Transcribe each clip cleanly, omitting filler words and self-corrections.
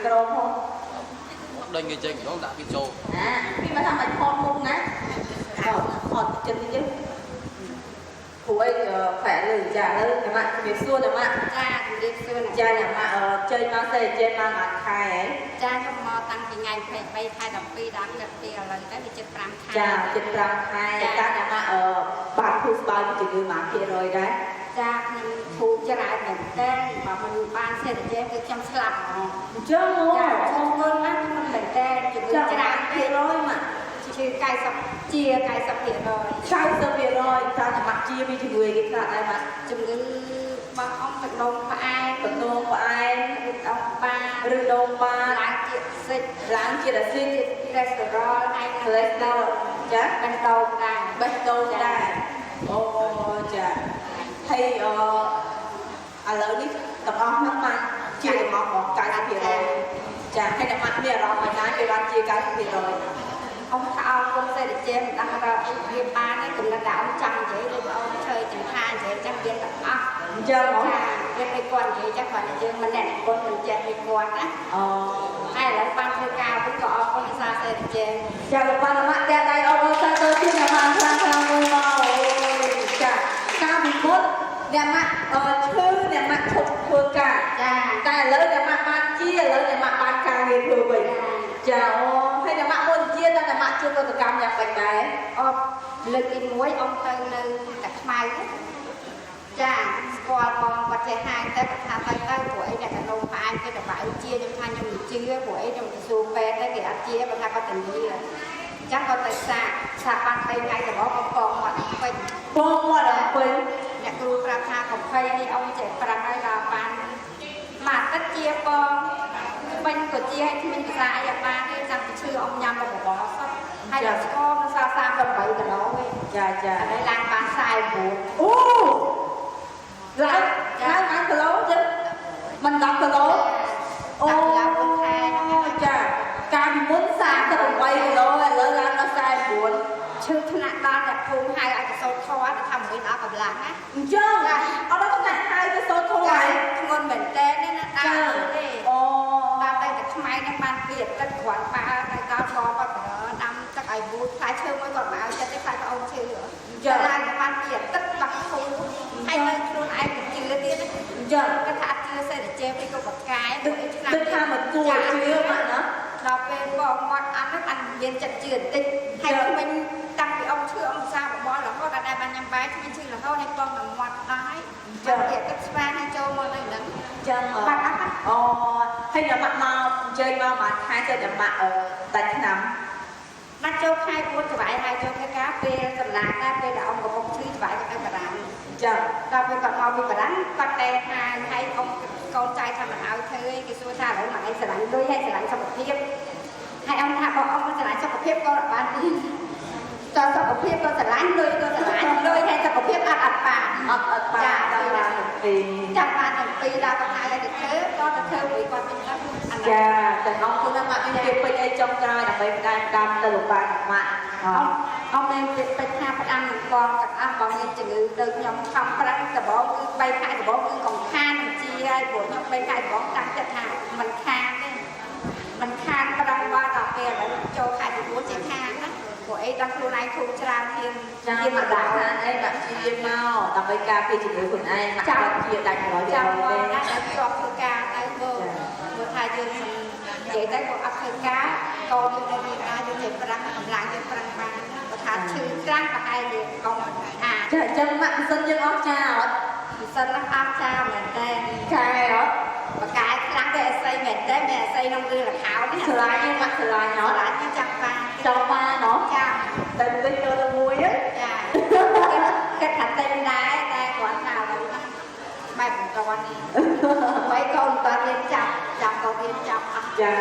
មីក្រូផង ដេញគេចេញម្ដងដាក់គេចូល អាពីមកថាមិនថតមុខណាថតថតចិត្តតិចទេព្រោះអីផ្លែលើចាឥឡូវអ្នកម៉ាក់ជំរាបសួរអ្នកម៉ាក់ ចាជំរាបសួរអ្នក ចាអ្នកម៉ាក់ចេញមកសេចេញមកមួយខែហី ចាខ្ញុំមកតាំងពីថ្ងៃ23ខែ12ដល់ដល់ពីឥឡូវទៅវាជិត5ខែ ចាជិត5ខែតើអ្នកម៉ាក់បាទធូរស្បើយពីជំងឺមួយភាគរយដែរ ចាខ្ញុំធូរច្រើនមែនតើបើមិនបានសេដ្ឋកិច្ចគឺខ្ញុំស្លាប់ហ្មង អញ្ចឹងហ៎ ចាឈឺធ្ងន់ណាស់ធ្ងន់មែនតើជំងឺច្រើន ភាគរយម៉ាក់ ឈឺ90ជា90% 90%តើអ្នកម៉ាក់ជាពីជំងឺអីគេខ្លះដែរម៉ាក់ ជំងឺរបស់អ៊ំទឹកនោមផ្អែម ទឹកនោមផ្អែម ឬដងបា ឬដូងបា ឡើងជាសិច ឡើងជាតិអាស៊ីត កូលេស្តេរ៉ុលហើយ កូលេស្តេរ៉ុលចា បេះដូងដែរ បេះដូងដែរអូចាហើយអឥឡូវនេះទាំងអស់ហ្នឹងបានជាទាំងអស់ហ្មង90%ចាហើយអ្នកម៉ាក់មានអារម្មណ៍មិនដែរពេលបានជា90% អ៊ំថាអរគុណសេដ្ឋកិច្ចមិនដឹងថាវាបានទេកំណត់ថាអ៊ំចង់និយាយដូចអ៊ំឈើចង្ហានិយាយចាំមានទាំងអស់ អញ្ចឹងហ៎ ចាវាពេលគាត់និយាយចឹងគាត់យើងមិនអ្នកគុណមិនចេះពីគាត់ណា អូ ហើយឥឡូវបានធ្វើការវិញក៏អរគុណភាសាសេដ្ឋកិច្ច ចាលោកបានម៉ាក់តែដៃអរគុណសាទរជាអ្នកម៉ាក់ខ្លាំងខ្លាំងមួយមកអូយចាកាលពីមុនអ្នកម៉ាក់ឈឺអ្នកម៉ាក់ឈប់ធ្វើការ ចា តែឥឡូវអ្នកម៉ាក់បានជាឥឡូវអ្នកម៉ាក់បានការងារធ្វើវិញចាអូហើយអ្នកម៉ាក់មុនជាតើអ្នកម៉ាក់ជួបប្រតិកម្មយ៉ាងម៉េចដែរ អបលើកទី1អ៊ំទៅនៅតាខ្មៅចាស្គាល់បងគាត់ចេះហាងតែគាត់ថាទៅទៅព្រោះអីអ្នកកណូផ្អែមគេទៅបើជាខ្ញុំថាខ្ញុំមិនជឿព្រោះអីខ្ញុំទៅសួរពេទ្យទៅគេអត់ជាគាត់ថាគាត់ធានាអញ្ចឹងគាត់ទៅសាកសាកបាន3ថ្ងៃដំបូងគាត់ពងមាត់ពេញ ពងមាត់អំពេញ អ្នកគ្រូប្រាប់ថាកំភៃនេះអ៊ំចេះប្រាប់ហើយដល់បានមួយអាទិត្យជាពងពេញក៏ជាឲ្យគ្មានភាសាអីអត់បានទេចាំពីឈឺអ៊ំញ៉ាំដល់បបរសោះហើយដល់ស្ករនៅសល់38គីឡូវិញ ចាចា ឥឡូវឡើងបាន49 អូឡើងឡើងបានគីឡូចឹងមិន10គីឡូអូ ឡើង4ខែ ចាកាលពីមុន38គីឡូឥឡូវឡើងដល់49 ឈឺថ្នាក់ដល់អ្នកភូមិហៅឲ្យកសោតធေါ်ទៅថាមួយដល់កម្លាំងណា អញ្ចឹងអត់ដល់ថ្នាក់ហៅទៅសូត្រធម៌ហើយ ធ្ងន់មែនតើណាដើរទេ អូ ដល់តែតែខ្មៅនឹងបានពីអាទិត្យគ្រាន់ប៉ាទៅដល់បងគាត់ប្រើដាំទឹកឲ្យវូតផ្លែឈើមួយគាត់មកឲ្យចិត្តទេខ្លាចប្អូនឈឺឡើងបានពីអាទិត្យបាក់ធូរហើយនៅខ្លួនឯងមិនជឿទៀត អញ្ចឹង គាត់ថាអត់ជឿសេដ្ឋជេពីក៏បកាយ ទឹកទឹកថាមកគួរជឿម៉ាក់ណា ដល់ពេលបងមាត់អត់ហ្នឹងបានមានចិត្តជឿបន្តិចហើយក្មេងតាំងពីអ៊ំឈឺអ៊ំសាបបររហូតដល់ដែរបានញ៉ាំបាយគ្មានឈឺរហូតហើយបងដល់មាត់ដល់ហើយចាំទៀតទឹកស្វាហើយចូលមកនៅហ្នឹង អញ្ចឹង បាត់អត់ អូហើយអ្នកម៉ាក់មកអញ្ជើញមកមួយខែទៅអ្នកម៉ាក់ដាច់ឆ្នាំ ណាត់ចូលខែ4ច្បាយហើយចូលធ្វើការពេលសម្រាប់ដែរពេលដែលអ៊ំកំពុងឈឺច្បាយក៏ទៅបារាំង អញ្ចឹង ដល់ពេលគាត់មកពីបារាំងគាត់តែថាហើយអ៊ំកូនចៅថាមិនឲ្យធ្វើឯងគេសួរថាឥឡូវមកឯងស្រឡាញ់លុយហើយស្រឡាញ់សុខភាពហើយអ៊ំថាបើអ៊ំមិនស្រឡាញ់សុខភាពក៏អត់បានទេតើសុខភាពក៏ស្រឡាញ់លុយក៏ស្រឡាញ់លុយហើយសុខភាពអត់អត់បាន អត់អត់បានដល់បានទាំងពីរ ចាំបានទាំងពីរដល់គាត់ឲ្យទៅធ្វើក៏ទៅធ្វើមួយគាត់វិញទៅអា ចាទាំងអស់គុណណាម៉ាក់មានពាក្យពេចន៍អីចុងក្រោយដើម្បីផ្ដាំតាមទៅលោកប៉ាអ្នកម៉ាក់អ អ៊ំអ៊ំមានពាក្យពេចន៍ថាផ្ដាំនឹងបងទាំងអស់បងមានជំងឺដូចខ្ញុំខំប្រឹងដំបូងគឺ3ខែដំបូងគឺកុំខាននឹងជាហើយព្រោះខ្ញុំ3ខែដំបូងតាំងចិត្តថាមិនខានទេមិនខានប្រឹងបើដល់ពេលឥឡូវចូលខែទី4ចេះខានណាព្រោះអីដល់ខ្លួនឯងធូរច្រើនហ៊ាន ចា ហ៊ាន មក មកដល់ ដាក់ខានអីដាក់ជាមកដើម្បីការពារជំងឺខ្លួនឯងម៉ាក់គាត់ជាដាច់100% ចាំមក ទេ ណាដែលជាប់ធ្វើការទៅព្រោះព្រោះថាយើងមិននិយាយទៅក៏អត់ធ្វើការកូនយើងនៅមានការយើងនិយាយប្រឹងកម្លាំងយើងប្រឹងបានបើថាឈឺខ្លាំងប្រហែលជាកុំអាច ចាអញ្ចឹងម៉ាក់មិនសិនយើងអស់ចាអត់ មិនសិនណាអត់ចាមែនតើ ខែអត់ បកាយខ្លាំងទៅអស័យមែនតើមែនអស័យក្នុងរឿងល្ខោននេះ ស្រឡាញ់ម៉ាក់ស្រឡាញ់អត់ ស្រឡាញ់ចាំបាន ចង់បានអត់ ចាំ តែទិញទៅតែមួយហ្នឹង ចាគិតថាទិញដែរតែគាត់ថាឥឡូវហ្នឹងបែបមិនតាន់នេះបីកូនមិនតាន់រៀនចាប់ចាំកូនរៀនចាប់អស់ ចា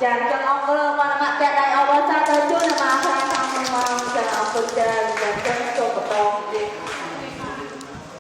ចាអញ្ចឹងអរគុណបងម៉ាក់តែដៃអរគុណសាទរជូនមកខ្លាំងខ្លាំងមកចាអរគុណច្រើនចាអញ្ចឹងចូលបន្តទៀត